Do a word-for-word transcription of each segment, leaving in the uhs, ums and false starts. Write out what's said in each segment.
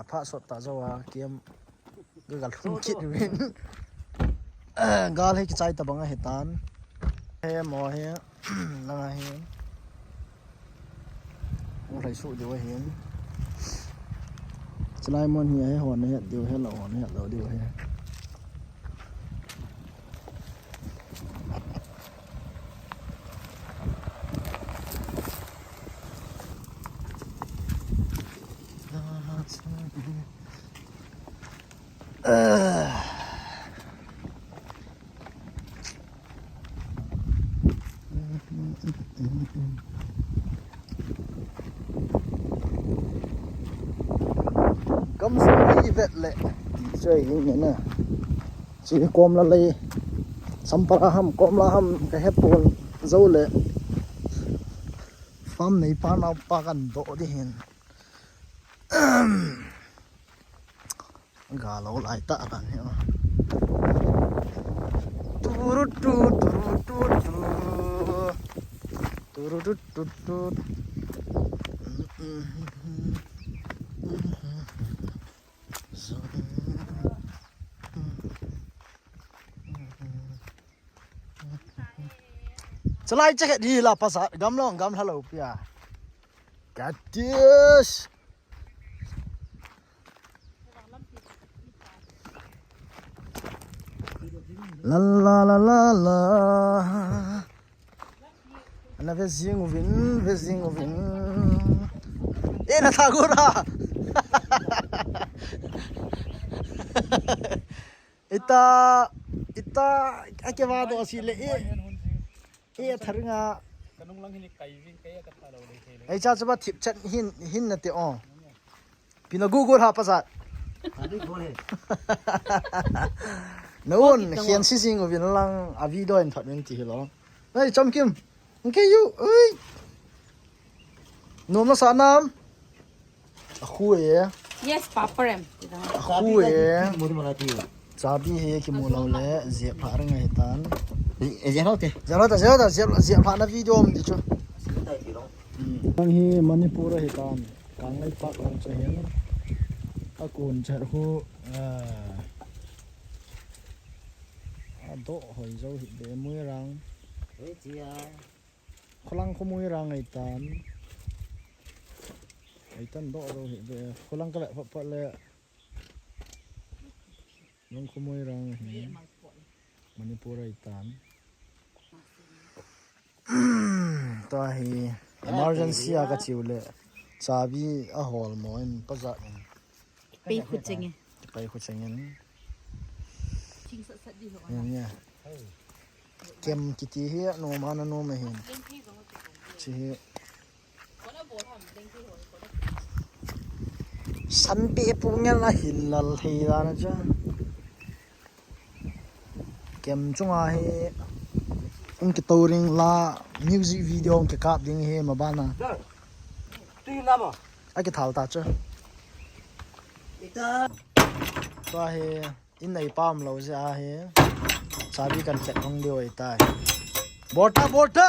Apha sot ta jo a, kem. Ga gal lhung kit uvin. Gal hi kichai tabang ahi tan. He mo he. Langa hi. Hung lhai suh diu ahin. Chulai mun hi ahi hon het diu, het lou hon het lou diu ahi. Gamsung hi vet le ti choi hi nge na. Chi kom la lei. Sampara ham, kom la ham, ka hepon jo le. Farm nei pa nau pa kan do di hin. Ga lo lai ta ran hi. Turu tu, turu tu tu. Turu tu tu tu. Chalai che khet hi la pasat, gam long, gam halo pia. Katish. La la la la la. Ana ve jing uvin, ve jing uvin. E na thagura. Ita, ita, ake va do si le e. E tharinga. Kanung lang hini kai vin kai ka thalo le le. Ei cha cha ba thip chat hin, hin na te o. Pina Google ha pasat. Ani bol he. Na un, hian si sing uvin lang a video in thot min ti hi lo. Ei, Chomkim. Okay, you. Ei. Nom na sa nam. A khu e. Yes, Papa Rem. A khu e. Chabi hi kimu lo le, ziap pha ring ahi tan. Ziap pha te. Ziap pha ta, ziap pha ta, ziap, ziap pha na video um di chu. Ang hi Manipur ahi tan. Kanglei Park lang chu hin. A kun chat khu, a, a do hoi zo hi be Muirang. Hoi chia. Kholang khu Muirang ahi tan. Ahi tan do zo hi be. Kholang ka le pha pha le. Long khu Muirang hi. Manipur ahi tan. Tua hi emergency a ka chiu le. Chabi a hol mo in pazat in. Pei khu cheng e. Pei khu cheng in. Thing sat sat di ho. Kem kiti hi a nom a na nom a hin. Chi hi. Sanpi pu ngen la hin lal thei dan a chu. Kem chunga hi. Ung ki to ring la music video ung ki kap ding hi ma bana. Tui nama. A ki thal ta chu. Ita. Tua hi. In nei pam lo sia hi. Chabi kan chet hong diu ai tai. Borta, borta.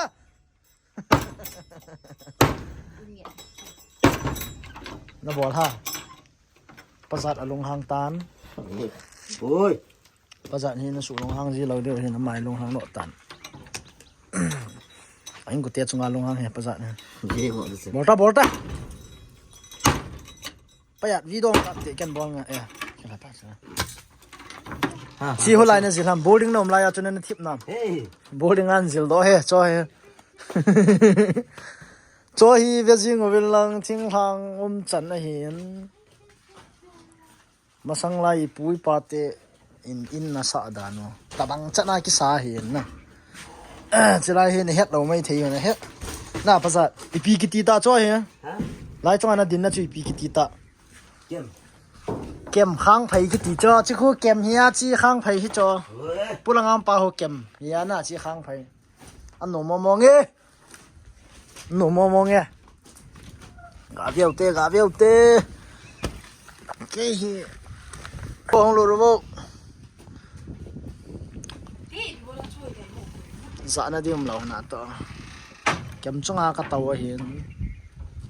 Na bol ha. Pazat a lunghang tan. Oi. Pazat hi na su lunghang ji lo diu hi na mai lunghang lo tan. Ain ku te chunga lunghang he pazat hi. Borta, borta. Payat video ka te ken bol nga e. Kila ta sa. Si ho lai na zil ham boarding na um lai a chu na thip nam. Boarding an zil do he cho he. Cho hi ve jing uvin lang thinglhang um chan ahin. Masang lai pui pa te in, in na sa dan u. Tabang chan a kisa hin na. Chilai hi na het lo mai thei na het. Na pazat. Ipi kiti ta cho hi. Lai chunga na din na chu ipi kiti ta. Kem. Kem khang phai kiti cho. Chi khu kem hi a chi khang phai hi cho. Pulangam pa ho kem. Hi a na chi khang phai. Ano mo mo nge. Ano mo mo nge. Ga viau te, ga viau te. Kei hi. Kong lo ro mo. Zana di um lo na to. Kem chunga ka tau ahin.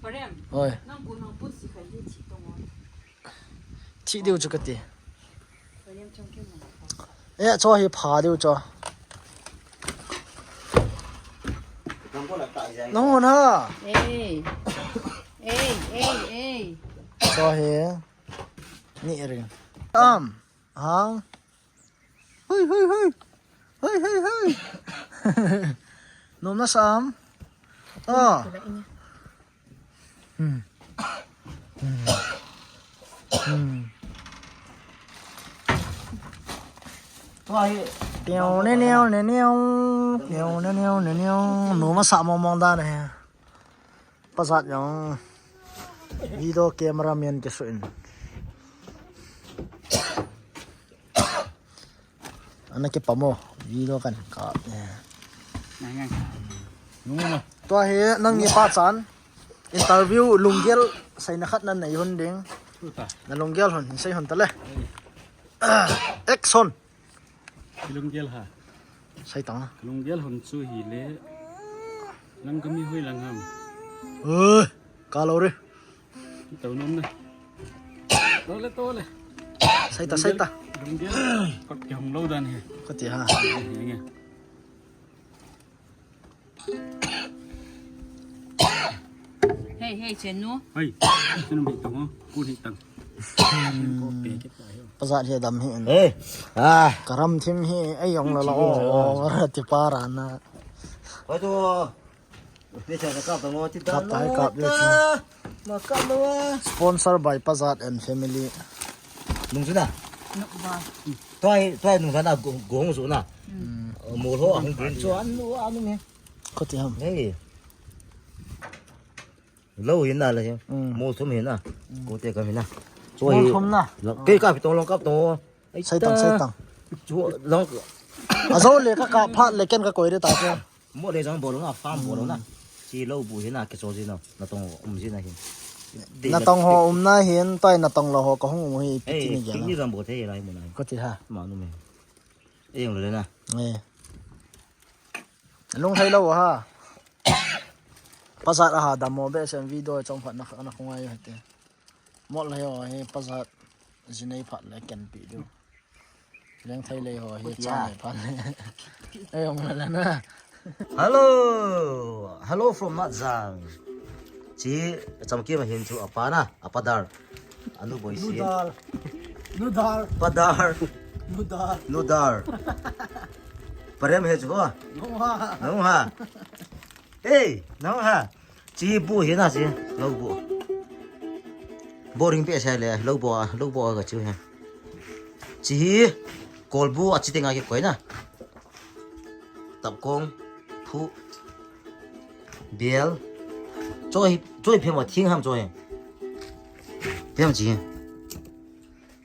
Parem. Oi. Nang bu nang bu si ka ye chi to mo. Chi diu chu kati. E, cho hi pha diu cho. Nang hon ha. Ei. Ei, ei, ei. Cho hi. Ni ring. Am. Hang. Hui, hui, hui. Hui, hui, hui. Nom na sam. Ah. Hmm. Hmm. Hmm. Tua hi. Teo ne neo ne neo. Teo ne neo ne neo. Nom na sa mong mong dan ahi. Pajat jong video camera man kisuh in. Ana kipamo video kan kap e. Nang, nang. Nung ma. Tua hi nangni pachan interview lunggel seina khat nanei hon ding. Tuta. Na lunggel hon, sei hon tale. Action. Kilunggel ha. Sei tang. Kilunggel hon chu hile. Nang kami hoi lang ham. Oi, ka lo re. Tau nom na. To le, to le. Sei ta, sei ta. Kilunggel. Kot ke hong lo dan he. Kati ha. Nge, nge. Hey, hey, Chen nu. Hey, Chen nu, tang ho, kun hi tang. Pajat hi dam hi. Hey, ah. Karam thim hi, ei jong la la, oh, oh, ti pa ra na. Hoi tu. Pe cha ka tang ho, ti kap tai, kap le. Ma kap lo. Sponsor by Pajat and family. Nung chu na. Nuk ba. Toi, toi nung na go, go hong su na. Hmm. Mo lo ang green chu an lo an me. Kati ham. Hey. Lo hin na la hin. Hmm. Mo thum hin na. Hmm. Ko te ka hin na. Mo thum na. Ke ka pi tong long kap tong. Sei tang, sei tang. Chu long. A zo le ka ka phat le ken ka koi de ta chu. Mo le jong bol na, farm bol na. Hmm. Chi lo bu hin na ke cho ji na. Na tong um ji na hin. Na tong ho um na hin, toi na tong lo ho ka hung um hi. Hey, piti ni gel. Piti ni jong bol thei lai mo na. Kati ha. Ma nu me. Ei jong le na. Eh. Lung thei lo ha. Pajat a ha dam mo be sem video chong phat na na khong ai hete. Mol le ho hi pajat jinei phat le ken pi diu. Leng thei le ho hi cha nei phat le. Ei jong le na. Hello. Hello from Matzang. Chi chamkim a hin chu apa na, apa dar. Anu boi si. Nudar. Nudar. Padar. Nudar. Nudar. Parem he chu ho. Nung ha. Nung ha. Hey, nung ha. Chi bu hi na chi. Lo bu. Boring pe sai le. Lo bu, lo bu ka chi he. Chi hi. Kol bu a chi te nga ki koi na. Tapkong, phu, bial. Choi, choi phem a thing ham choi. Phem chi.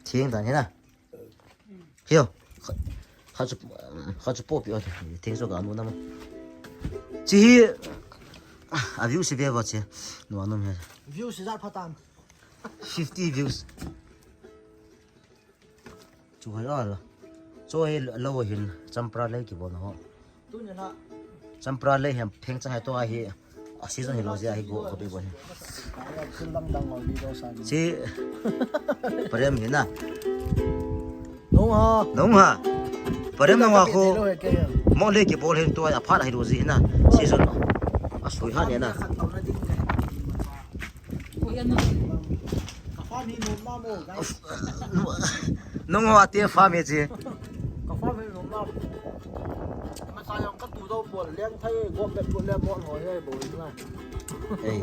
Thing dan hi na. Hiu. Kha chu, kha chu popi o. Thing chu ka nu na mo. Chi hi. A view si ve va chi. Nu anum he. View si zat phatan. Fifty views. Chu hai a la. Chu hai lo hin champra lei kibol na ho. Tuni na. Champra lei hem pheng chang hai to ahi. A season hi lo jia hi go ko be bo hi. Sul dang dang lo video sa. Si. Parem hi na. Nung ha. Nung ha. Parem nung ha ko. Mo lei kibol hin to a phat hai lo ji hi na. Season. A sui ha ne na. Ka farm hi nom ma mo, guys. Nung ho ati farm hi chi. Ka farm hi nom ma. Ma sa jong ka tu do bol leng thai go pet go le mo ho he bo na. Ei.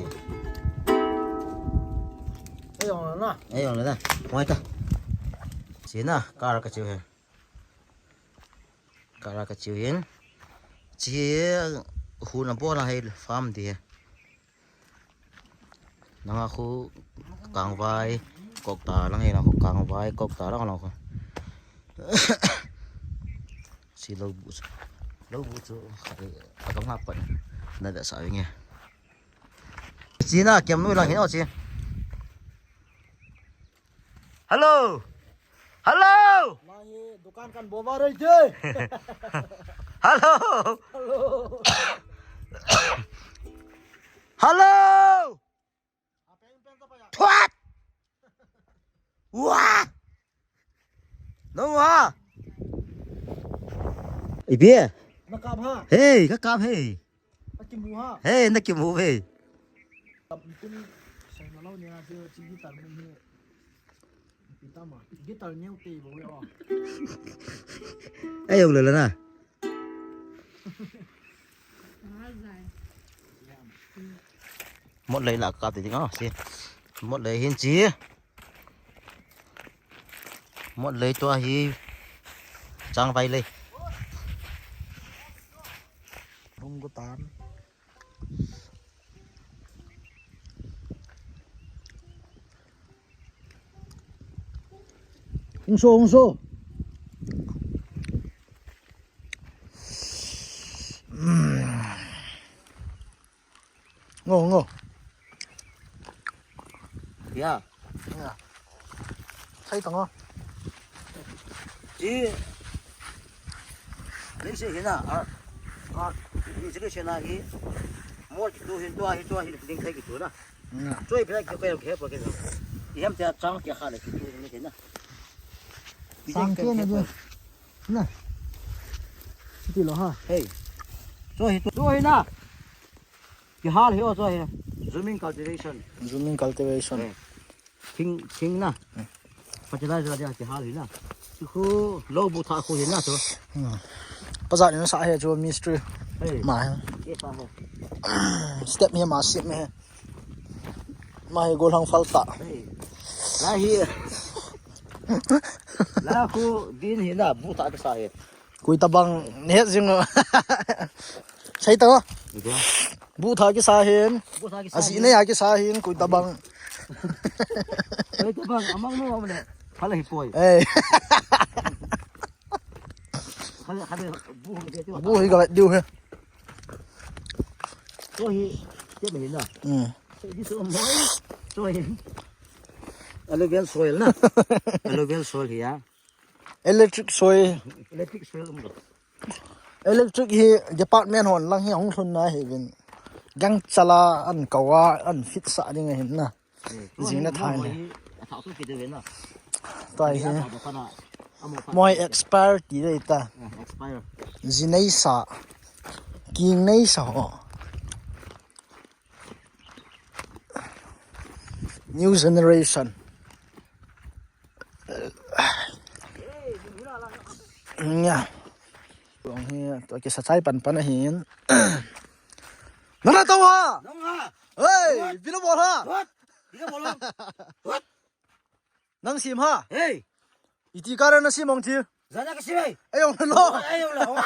Ei jong na. Ei jong na. Hoi ta. Chi na, kar ka chiu he. Kar ka chiu hin. Chi hi hun a bo na he farm di he. Nanga khu kangvai, kok ta lang hi na khu kangvai, kok ta lang lang khu. Si lo bu chu. Lo bu chu. Abang apat. Na da sa nge. Chi na kem nu lang hi o chi. Hello. Hello. Mai dukan kan bo ba rei je. Hello. Hello. Hello. Thuat. Wah. Nong ha. Ipi? Nakap ha? Hey, kakap hey. Nakimu ha? Hey, nakimu hey. Kap tum sang na lo ni na je chi guitar mun he. Guitar ma. Guitar neo te bo yo. Hey, yong le la na. Mot lei la kap ti ding a si. Mot lei hin chi. Mot lei tua hi chang vai lei. Hung ko tan. Hung so, hung so. Ngo, ngo. Ya. Ya. Sai tang o. Ji. Ni se hina. A. A. Ni se hina hi. Mo tu hin tua hi tua hi ding khai ki tu na. Ya. Choi phe ki ko ke po ke. Iham te chang ke kha le ki tu ni ke na. Sang ke na je. Na. Ti lo ha. Hey. Choi hi tu. Choi na. Kihal hi o choi hi. Zooming cultivation. Zooming cultivation. Hey. Thing, thing na. Fertilizer dia kihal hi na. Chu khu lo bu tha khu hi na chu. Hmm. Pajat ni sa he chu mystery. Hey. Ma he. Ye sa he. Step he ma sip me he. Ma he gollhang fal ta. Hey. La hi. La khu bin hi na bu tha ka sa he. Kui tabang ne jing lo. Sai ta. Ida. Bu tha kisa hin. Bu tha kisa. Aji hin. Ne ya kisa hin kui tabang. Kui tabang amang mo mo ne. Phala hi poi. Eh. Khala khala bu hi ke tu. Bu hi ga diu he. Tu hi. Ke me na. Hmm. This is moi. Tu hi. Alluvial soil na. Alluvial soil hi ya. Electric soi. Electric soi um lo. Electric hi department hon lang hi hung lhun na hi vin. Gang chala an kawa an fit sa ding hin na. Eh, jing na thai na. Hi, a thau su ki de ve na. Tai hi. Ya, thau da kana. Amo pa. Moi expire ti de ta. Eh, expire. Jinei sa. King nei sa ho. New generation. Nya. Tuang hi, tua kisa chai pan pan ahin. Nana tau ha? Nong ha? Hey, what? Bila bol ha? What? Bila bol ha? What? Nang sim ha? Hey! Iti kara na sim ong chi? Jana ka sim ei. Ayong lo. Ayong lo.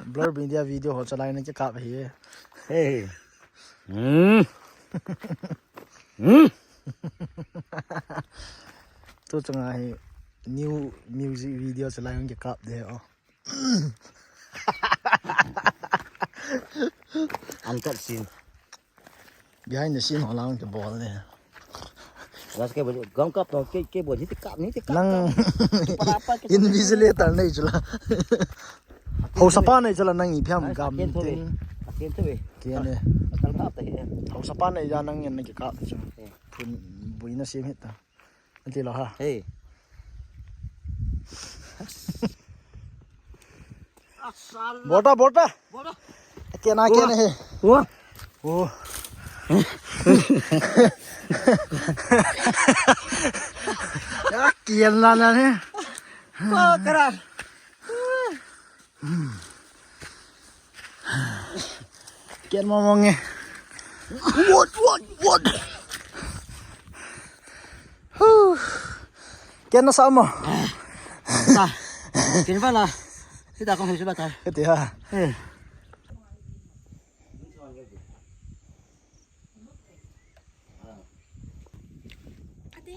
Blur Media video ho chalai na kikap hi. Hey. Hmm. Hmm. Tu chunga hi new music video chalai na kikap de oh. Uncut scene. Behind the scene ho lang ke bol ne. Gas ke bol, gam kap to ke ke bol ni ti kap ni ti kap. Nang invigilator nei chula. Ho sapa nei chula nang i phiam gam ting. Akin to be. Ke ne. Akal kap ta hi. Ho sapa nei ja nang yan nei kap chu. Phun bui na sim hita. Anti lo ha. Hey. Asal. Bota, bota. Bota. Kena, kena he. Wah. Oh. Ya, kian la na he. Wah, keras. Ken mo mong e. What, what, what? Huh. Ken na sa mo. Ta. Ken ba la. Sita kong sa ba ta. Kati ha. Eh. Ate.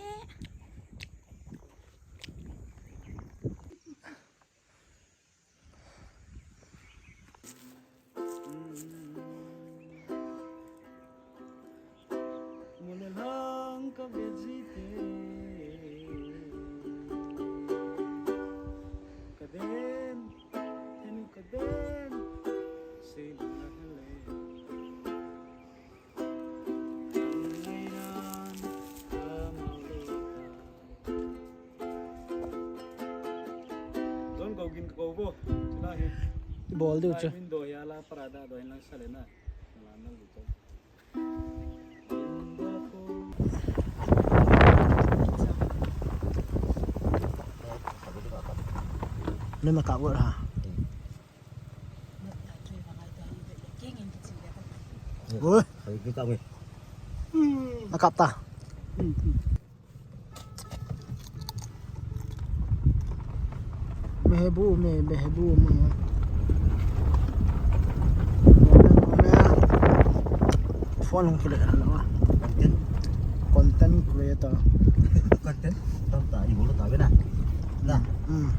Mole lang ka vejite. Ka den, tenu ka den. Go, go. Sila hi. Bol diu chu. Window hi ala parada do hin lang sale na. Ala na lu to. Nana ka wor ha. Oi. Akap ta. Mehebu me, mehebu me. Phone hung kile na wa. Content creator. Content. Tam ta, i bolo ta ve na. Na. Hmm.